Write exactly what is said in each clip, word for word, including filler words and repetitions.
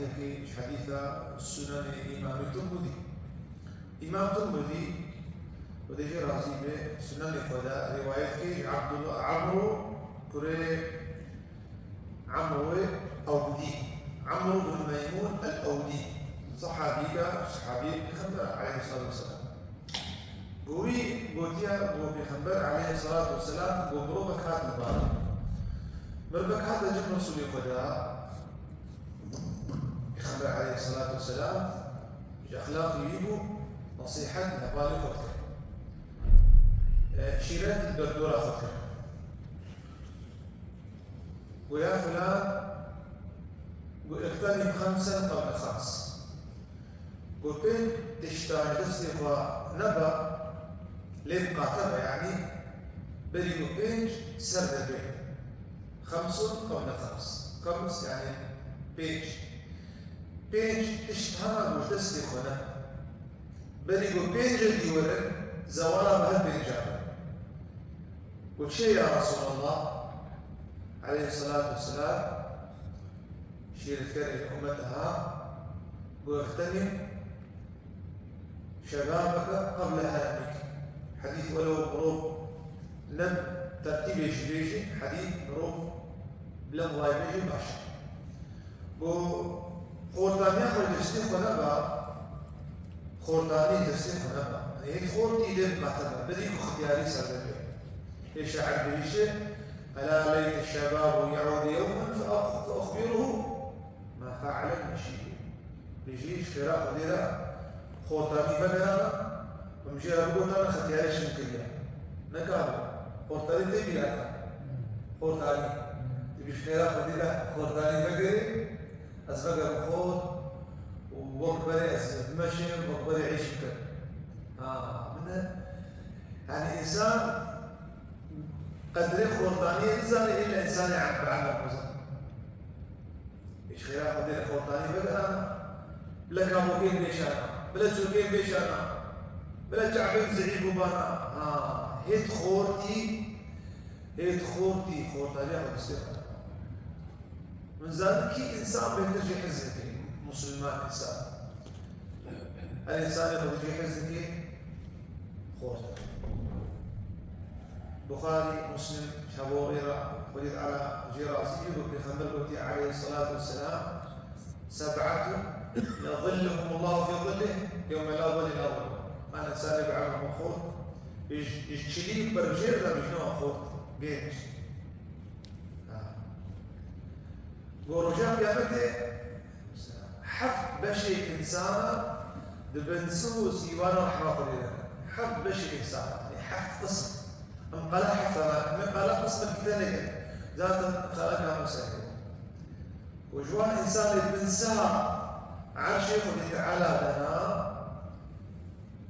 Yekê ji hedîsa Sunenê Îmamê Tirmidî. Îmam Tirmidî, Xwedê jê razî be, Sunenê xwe de rîwayet dike ji Abdullah Amro kurê Amrê Ewdî. Amr bin Meymûn el-Ewdî. Sehabîka, sehabî Pêxember aleyhissalatu vesselam. Go wî gotiya, go Pêxember aleyhissalatu vesselam, go mirovek hat li ba. Mirovek hate cem Resûlê Xweda. Pêxember aleyhissalatu vesselam ji exlaqê wî bû, nesîhet li hevalê xwe dikir. E, şîret li derdora xwe dikir. Go ya filan, go اغتنم خمسا قبل خمس. Go pênc tişta ji destê xwe nebe, lê biqate be, yanî berî go pênc ser de bê. خمس قبل خمس. Xems, yanî pênc. Pênc tişt hene go ji destê xwe ne. Berî go pêncê dî werin, zewala bi her pênca be. Go çi ya Resûlallah? Aleyhissalatu vesselam şîretkerê ummeta ha, go اغتنم شبابك قبل هرمك. Hedîs welew mirov ne tertîbê jî bêjî, hedîs mirov bila vay bêjî baş e. Go xortaniya xwe destê xwe neba, xortanî destê xwe neba. Yanî hêt xortî lê biqate be, berî ku xitiyarî ser de bê. Ê şair dibêje, ألا ليت الشباب يعود يوما فأخ-، فأخبره ما فعل المشيب. Bêjî ji xêra Xwedê re xortanî vegerana, min jê re bigotana xetiyarê şin kiriye. Nekaro, xortanî tê bîra te. Xortanî. Tu bêjî ji xêra Xwedê re xortanî vegerê, ez vegerim xort û wek berê ez bimeşim, wek berê îş bikim. Ha, min e. Yanî însan qedrê xortaniyê nizane, îlla însanê bi emel bizane. Ji xêra Xwedê re xortanî vegerana. Bila kabokên bêşana, bila çokên bêşana, bila çavên zehîf û bana. Ha, hêt xortî, hêt xortî, xortariya xwe destê xwe. Min zanin kî însan bêhtir jê hez dike, musulman însan. Her însanê xwe jê hez dike, xort. Buxarî, Muslim, ji hevalê re, Xwedê Teala jê razî bî, got, Pêxember gotî, aleyhissalatu vesselam, سبعة يظلهم الله في ظله يوم لا ظل إلا ظله. An însanê bi emr xort, ji, ji çilî berjêr de bijne xort, genç. Ha. Go roja qiyametê, heft beşê însana di bin sih û sîwana rehma Xwedê de ne. Heft beşê însana, yanî heft qism. Em qala heft ana, em qala qism bi tenê. Zaten xeleka me ser. Û ji wan însanê bin siha erşê Xwedê Teala de ne.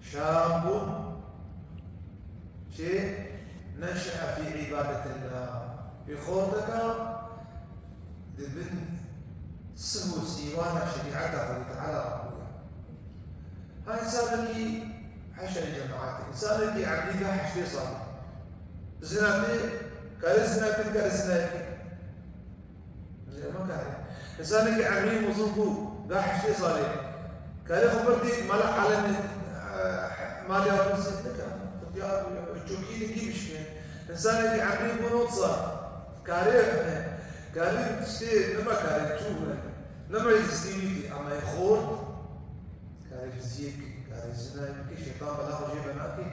شاب çi نشأ في عبادة الله. Wî xorteka di bin sih û sîwana şerîeta Xwedê Teala rabûye. Ha însanekî heşa cemaatê, însanekî emrî ga heştê salî. Zina tê, kare zina tê, kare zina yekê. Lê me kare. Însanekî emrî mezin bû, ga heştê salê. Kare xwe birtî mala alemê, eh, malê alemê sê neke. Xutiyar bû, çokî dikî bişkê. Însanekî emrî bû nod sal. Kare, kare tiştê nima kare çû bû. Nima distî wî dî, ama xort. Karê ji ziyê bikî, karê ji zinayê bikî, şeytan bela xwe jê venakê.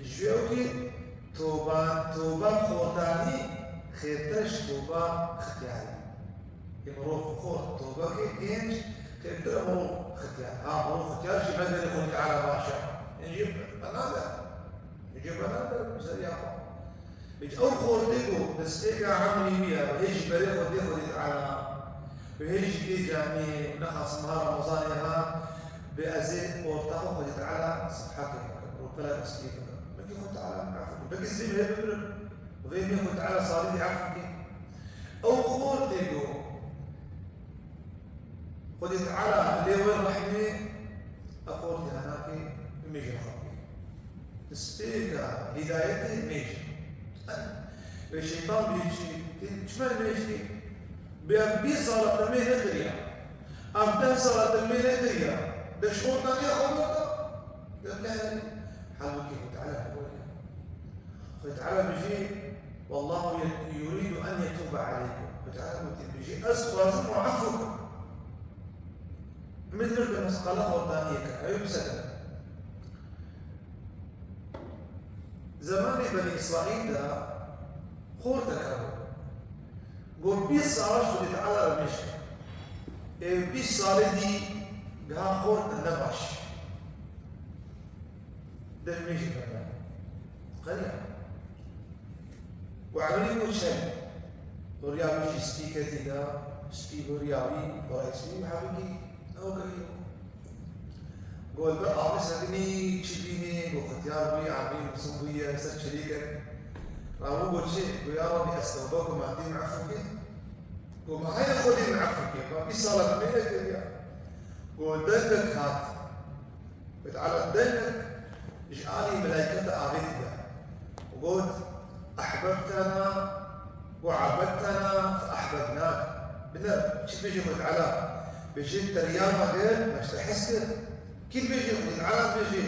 Ji wê ew kê toba, toba bi xortanî xêrtir e ji toba xitiyarî. Ê mirov xort toba kê, gênc, xêrtir e mirov xitiyar. Ha, mirov xitiyar jî vegerê Xwedê Teala baş e. Ên jê venagerin. Ên jê venagerin, bi ser ya xwe. Hiç ew xortê ku destpêka emrî wî ye, hê ji berê Xwedê, Xwedê Teala, û hê jî tê camiyê, nexasim ha Remezanê ha, bê ez ê orta xwe Xwedê Teala sefha kê bikim, rûpela destpê bikim. Belkî Xwedê Teala min efû kir. Belkî zî hê bimirim. Vê hê Xwedê Teala salî dî efû kê. Ew xortê ku Xwedê Teala lê wê rehmê, ev xortê hanakê, û mêjê xwe bikê. Destpêka hîdayetê mêj e. Wê şeytan bê çi, tê çima mêj tê? Bê ev bîst sala te mê nekiriya. Ev deh sala te mê nekiriya, de ji xortaniya xwe bû da. De ne, halbûkî Xwedê Teala ne were. Xwedê Teala bijî, "Wallahu ye-, yuridu en yetuba aleykum." Xwedê Teala gotî, bijî, "Ez dixwazim we efû kim." Min mir de mesqala xortaniyê kir, ew bisekine. Zemanê Benî Îsraîl de xortek hebû. Got, "Bîst sala ji Xwedê Teala re mêj ke." Ê bîst salê dî giha xorte ne baş. Deh mêjî kete. Qeriya. Û Ebrî û çend. Huriya wî jî spî ketî da, spî huriya wî, xora spî û hebikî. Ew girî. Got, "Bi avê sekinî çi bînî?" Got, "Xetiyar bûyî, Ebrî misin bûye, ser çilî ket." Rabû got, "Çi?" Got, "Ya Rabbî, ez tewbe ku me tî min efû kê." Got, "Me heye Xwedê min efû kê. Me bîst sala min nekiriya." Got, dengek hat. Got, Teala dengek ji alî melayketa avê dide. Got, "Ehbebtena ve ebedtena fe ehbebnak." Bine, çi bêjî Xwedê Teala? Bêjî, "Te riya me girt, me ji te hez kir." Kî bêjî Xwedê Teala bêjî,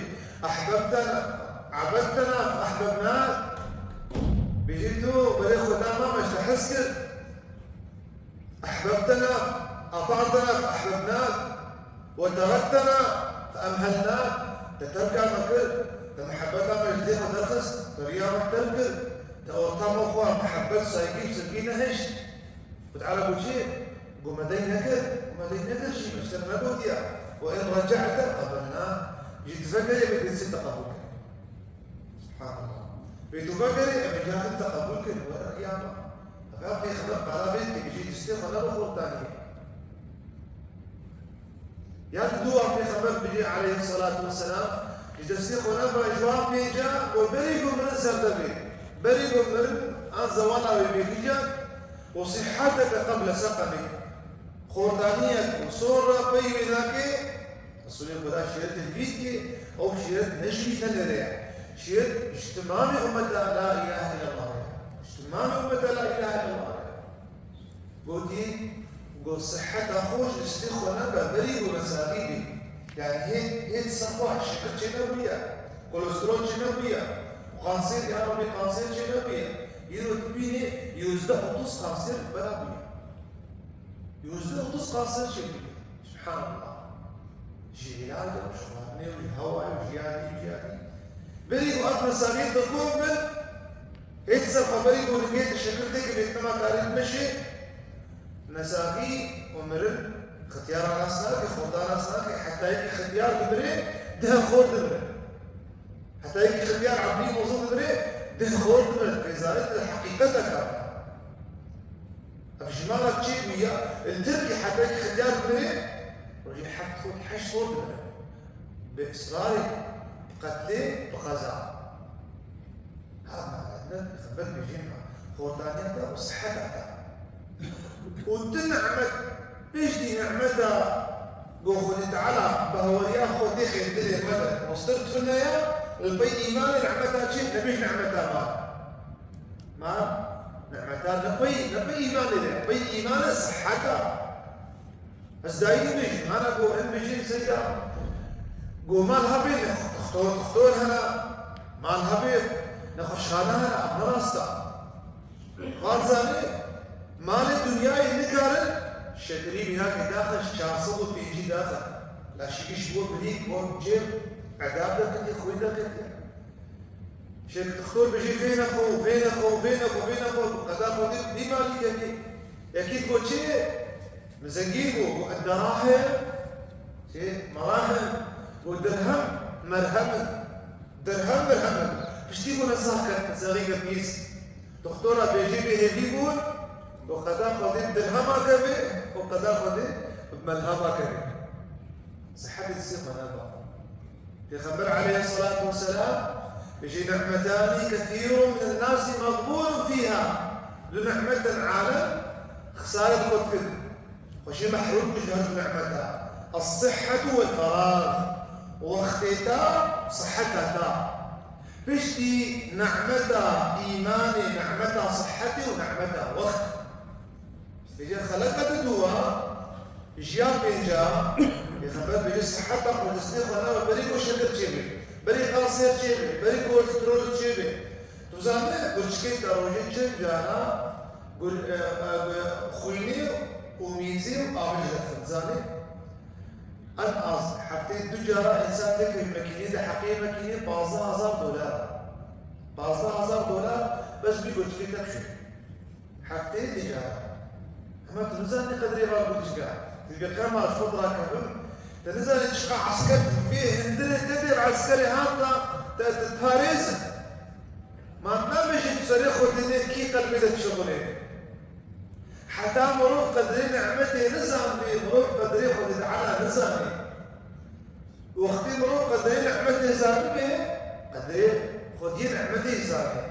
"Ehbebtena, ebedtena fe ehbebnak." Bêjî tu, belê Xweda me, me ji te hez kir. "Ehbebtena, ata'tena fe ehbebnak, ve terektena fe emhelnak." Te terka me kir, te mihebeta me ji dê xwe derxist, te riya me terk kir, te ortama xwe mihebet, saygî û sevgî nehişt. Xwedê Teala got çi? Got me dey nekir, got me dey nekir jî, me ji te negotiya. "Ve in reca'te qebelnak." Jî tu vegerê, me destê te qebûl kir. Subhanallah. Bê tu vegerê, em ê carek te qebûl kirin, were riya me. Ev pêxember qala vê dike, jî destê xwe nebe xortaniyê. Ya di dû wan pêxember bijî aleyhisselatu vesselam, ji destê xwe nebe, ji wan pênca, got berî ku mirin ser te bê. Berî ku mirin, an zewana wê bê kîjan, "Ve sihhateke qeble seqemik." Xortaniyek û sor re pey wê nake, Resulê Xweda şîretê vî dike, ew şîret ne ji wî tenê re ye. Şîret ji timamê ummeta la îlahe îllallah re ye. Ji timamê ummeta la îlahe îllallah re ye. Gotî, got, siheta xwe ji destê xwe nebe, berî ku me saxî bî. Yani hê, hê di ser xwe şekir çênebûye, kolesterol çênebûye, û kanser, ya Rabbî, kanser çênebûye. Îro dibînî, yüzde otuz kanser bera bûye. Yüzde otuz kanser çêbûye. Subhanallah. Ji îlaca û ji xwarinê û ji hewayê û ji yadî û ji yadî. Berî ku ev mesafeyê di kom bin, hê di ser xwe berî ku lingê te şekil têkevê, nema karî dimeşê, nesaxî û mirin, xetiyara nas nake, xorda nas nake, heta yekî xetiyar dimire, deh xor dimire. Heta yekî xetiyar Ebdî Mozin dimire, deh xor dimire, rêzayet li heqîqeteke. Ev ji me re çêbûye, li Tirkî heta yekî xetiyar dimire, rojê heft xor, heşt xor dimire. Bi israrê, bi qetlê, bi qeza. Ha, me ne, pêxember bêjê me, xortaniya te û siheta te. Û tu nimet, piştî nimeta ku Xwedê Teala bi hawariya xwe dê xêr dilê me de mostir tune ye, li pey îmanê nimeta çi? Nebêj nimeta mal. Mal, nimeta ne pey, ne pey îmanê de, pey îmanê siheta. Ez dayî bêjim, hana ku em bêjin seyda, ku mal hebe ne doktor, doktor hene, mal hebe nexweşxane hene, ev ne rast e. Van zanî, malê dinyayê nikarin, şekirî bînakê daxin, çar sed û pêncî daxin. La şikî ji bo bilî, bo cêr, edab de ketiye, xwîn de ketiye. Şêk doktor bijî, vê nexwe, vê nexwe, vê nexwe, vê nexwe, qeda xwe dî, dî malî kekê. Yekî got çi? Min zengîn bû, got, "Edderahim, çi? Merahim." Got, "Dirhem, merhem in. Dirhem, merhem in." Piştî bû nesax ket, zerî ket pîs. Doktora bêjî bê hêvî bûn, got, "Qeda xwe dê dirhema kevê, got, qeda xwe dê melhema kevê." Sihheta destê xwe neba. Pêxember aleyhisselatu vesselam bêjî, "Ni'metani kethîrun minen nasi mexbûnun fîha." Du ni'met in alem xisarê xwe dikin. Xwe jê mehrûm bû ji her du ni'meta. Es-sihhetu wel-ferag. Wextê te, sihheta te. Piştî ni'meta îmanê, ni'meta sihhetê û ni'meta wext. Bêje xeleqe diduwa, Jiyan pênca, Pêxember bêje siheta xwe destê xwe nebe, berî ku şeker çêbe, berî kanser çêbe, berî kolesterol çêbe. Tu zanî gurçikê te rojê çend cara gur-, e, e, xwînê û mîzê û avê ji dexin, zanî? En az heftê du cara însan têke mekînê de heqê mekînê pazdeh hezar dolar. Pazdeh hezar dolar bes bî gurçikê te bişo. Hefteyê tê cara. Hema tu nizanî qedrê van gurçika. Tu bi qema xwe rakevin. Te nizanî çiqa esker bê hindirê te dê eskerê hata te, te parêzin. Ma nabêjî tu serê xwe didê kî qelbê de dişixulê. Heta mirov qedrê nimetê nizanbê, mirov qedrê Xwedê Teala nizanê. Wextê mirov qedrê nimetê zanibe, qedrê Xwediyê nimetê zanê.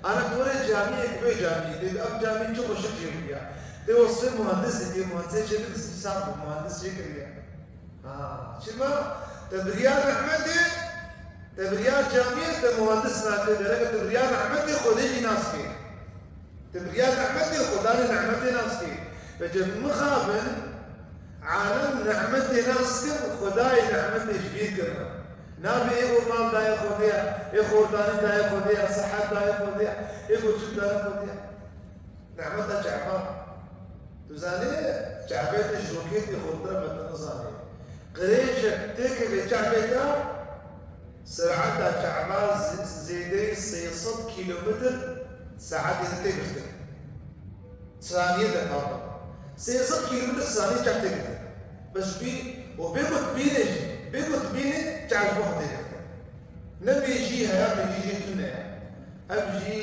Ana tu were camiyê, tu bê camiyê, tê ev camî çi xweşik jê bûya. Tê wesfê muhandisê, tê muhandisê çê bidin sîsan bû, muhandis çê kiriye. Ha, çima? Te biryar nimetê, te biryar camiyê, te muhandis nake, gereke tu biryar nimetê Xwedê jî nas kê. Te biryar nimetê, Xwedanê nimetê nas kê. Vece mixabin, alem nimetê nas kin, Xwedayê nimetê ji bîr kirine. Nabê ê û mal dayê Xwedê ya, ê xortanî dayê Xwedê ya, sihet dayê Xwedê ya, ê gurçik dayê Xwedê ya. Nimeta çava. Tu zanî, çavê te ji roketê xurtir e, me tu nizanî. Qirêjek têkeve çavê te, sereta çava z-, zêdeyî sê sed kîlometr saetê de tê girtin. Saniyê de, pardon. Sê sed kîlometr saniyê çav tê girtin. Bes bî, û bê ku tu bînê jî, bê ku tu bînê çav ji bo xwe tê girtin. Ne mêjî heye, mêjî jê tune ye. Ev jî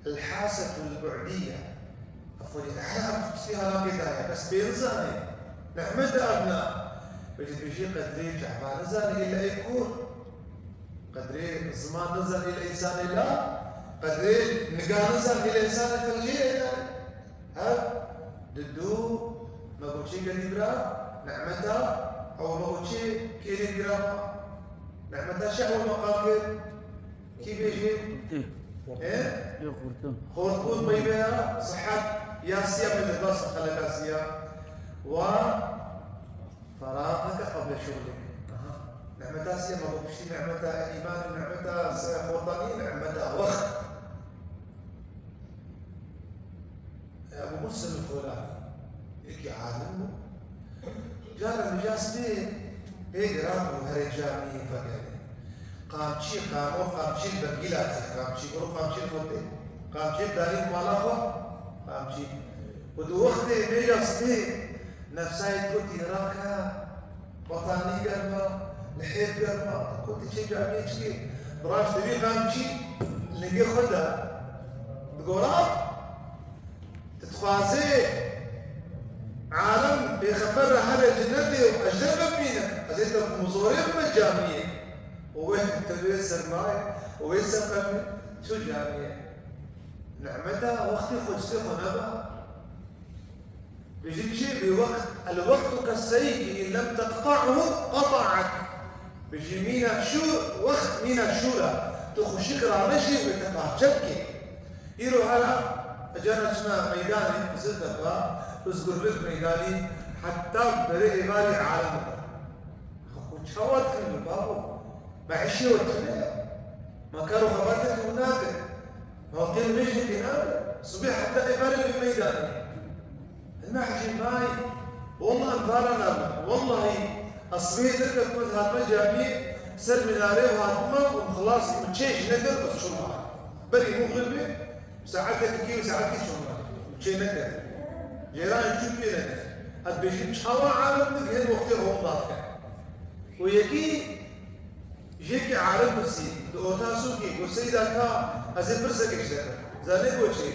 El-hasetul bu'diye. Ev Xwedê Teala ev tiştê hela pê daye. Bes pê nizanê. Nehmet ev na. Belê dibêjî qedrê çava nizanê, îlla ê kor. Qedrê ziman nizanê, îlla însanê la. Qedrê niga nizanê, îlla însanê felcê ye. Ev di du me goçê gelî bira, nehmeta ew me goçê kêrê bira. Nehmeta şeh û meqam kir. Kî bêjê? Xurtê. Ê? Yê xurtin. Xortbûn meyveya sihet ya siya me dibas xeleka siya. Wa feraxeke qeble şuxlê. Aha. Nehmeta siya me got piştî nehmeta îman, nehmeta se-, xortanî, nehmeta wext. Ebu Muslim Xolani, yekî alim bû. Cara mijasbê pê giran bû herê camiyê vegerê. Qamçî, qamo, qamçî li bergîla tê, qamçî, biro qamçî li xwe tê. Qamçî darî mala xwe, qamçî. Û di wextê vê ya sibê nefsayê gotî raka, betanî germa, lihêv germa, gotî çê camiyê çikê. Bi raştî vî qamçî lingê xwe de. Digora, tu dixwazê alem pêxember re here cinetê û ecnebe bibîne, ez ê te mizorê bime camiyê. Û wê te wê sermayê, û wê seqemê çû camiyê. Nehmeta wextê xwe ji xwe neba. Bêjî çi? Bi wext, el-wektu kes-seyfi in lem teqta'hu qata'ek. Bêjî mîna şûr, wext mîna şûr e. Tu xweşik ranejî wê te parçe bikê. Îro hera, cana çima meydanê, Qiziltepe, Ozgurlik Meydanî, heta berê êvarî alem. Xwe çawa dikin babo? Me işê we tune ye. Me kar û xebatê we nake. Me wextê nû jî nake. Sibê heta êvarê li meydanê. Hilme Hecî may, walla em vara nabin. Wallahî, ez sibê derketime, hatime camiyê, ser minarê û hatime û xilas min çê jî nekir, ez çûme. Berî mixribê, saetek kê û saetekî çûme. Çê nekir. Ceyranê çû pê nekir. Ez bêjim çawa alem digihên wextê hewlda dike. Û yekî Jêkî alim pirsî, di orta sûkê, got, Seyda ka, ez ê pirsekê ji te bikim. Zanê got çi?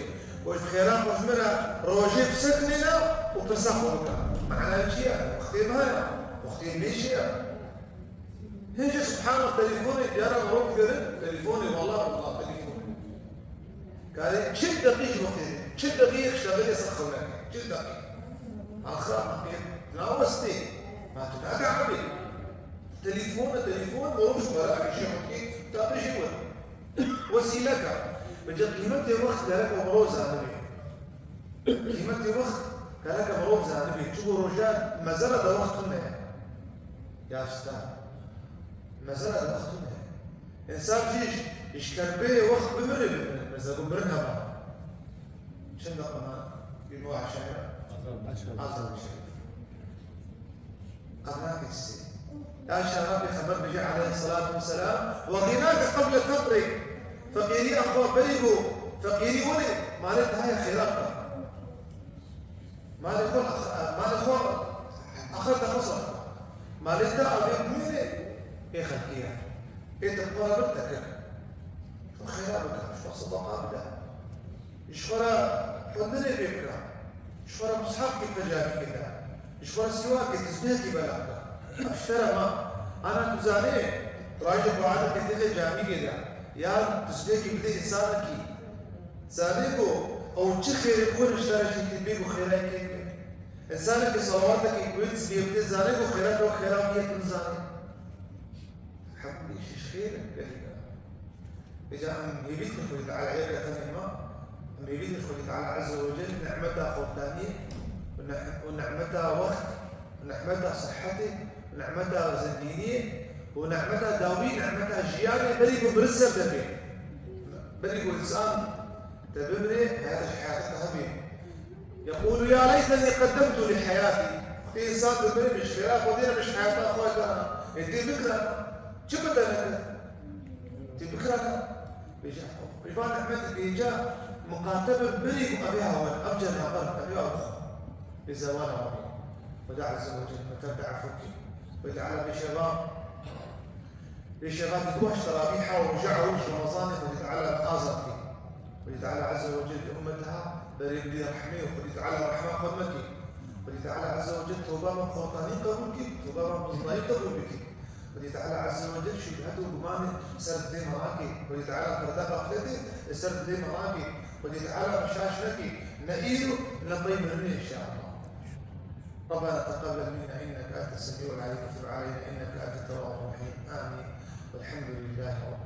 Got, bi xêra xwe ji min re rojê bisekinêne û pirsa xwe bike. Mana wî çi ye? Wextê me heye, wextê mêjê ye. Hîn jî subhanallah, telefonê diyara mirov digerin, telefonê, wala, wala, telefonê. Karê çil deqî ji wextê, çil deqî yek ji te bêje ser xewlekê, çil deqî. Axa, ma pê nawestê, ma tu nake ebê. Telefon e, telefon, oruç para, her şey okey, tabi şey var. Wesîleka. Bence qîmetê wext gerek o mirov zanibê. Qîmetê wext Gereke mirov zanibê, çi bo rojan mezela de wext tune ye. Ya star. Mezela de wext tune ye. Însan jî ji, ji kerbeyê wext bimire, bimire. Mesela bu mirin hema. Çend deqa ma? Yirmi aşağı. Azal. Azal şey. Ana kesi. Ya şara Pêxember bêje aleyhissalatu vesselam, "Ve ğinake qeble feqrik." Feqîrî axwe berî ku feqîrî were, malê te heye xêra bike. Malê xwe, malê xwe axir te xwe saf bike. Malê te avê bimîne, ê xelkê ye. Ê te bi xwe re bir te kir. Xwe xêra bike, xwe sedeqa bide. Ji xwe re xwendinê pê bike. Ji xwe re mushafkê bi carî kê de. Ji xwe re sîwakê, tizbêhekê bela bike. Ev ji te re ma. Ana tu zanê, rajê xwe adetê têxe camîgê de. Yan tizbêhekê bidê însanekî. Zanê ku ew çi xêrê xwe ji te re jî tê pê ku xêrayê kê bike. Însanekî salawatekê ku wê tizbêhê bidê, zanê ku xêra te û xêra wî ye tu nizanê. Hemû îş ji xêr in, gelî ne. Vêca em hêvî dikin Xwedê Teala yek e tenê ma, em hêvî dikin Xwedê Teala Azze ve Celle nimeta xortaniyê û ne-, û nimeta wext û nimeta sihetê û nimeta zengîniyê û nimeta dawî, nimeta jiyanê berî ku mirin ser de bê. Berî ku însan te bimrê, heyata ji heyata te hebê. يقول يا ليتني قدمت لحياتي. Wextê însan dibire, bi xêra Xwedê re bi heyata xwe kana. Ê tê bikira. Çi bide neke? Tê bikira. Bêje, îvan Ehmed bêje, muqate bin birî ku evê hawan, ev cenaber, evê ew. Bê zewana wabî. Xweda Azze ve Celle, me ter de efû kî. Xwedê Teala bêje va, Pêşeva di duwaş teravîha û roja ewil ji Remezanê Xwedî Teala me azad kî. Xwedî Teala Azze ve Celle ummetha berê bidî rehmê û Xwedî Teala rehma xwe me kî. Xwedî Teala Azze ve Celle toba me xortanî qebûl kî, toba me bizdayî qebûl bikî. Xwedî Teala Azze ve Celle şubhet û gumanê ser dilê me rakî. Xwedî Teala perde xefletê li ser dilê me rakî. Xwedî Teala me şaş nekî, ne îro, ne pey mirinê inşallah. ربنا تقبل منا إنك أنت السميع العليم وتب علينا إنك أنت التواب الرحيم. آمين. والحمد لله رب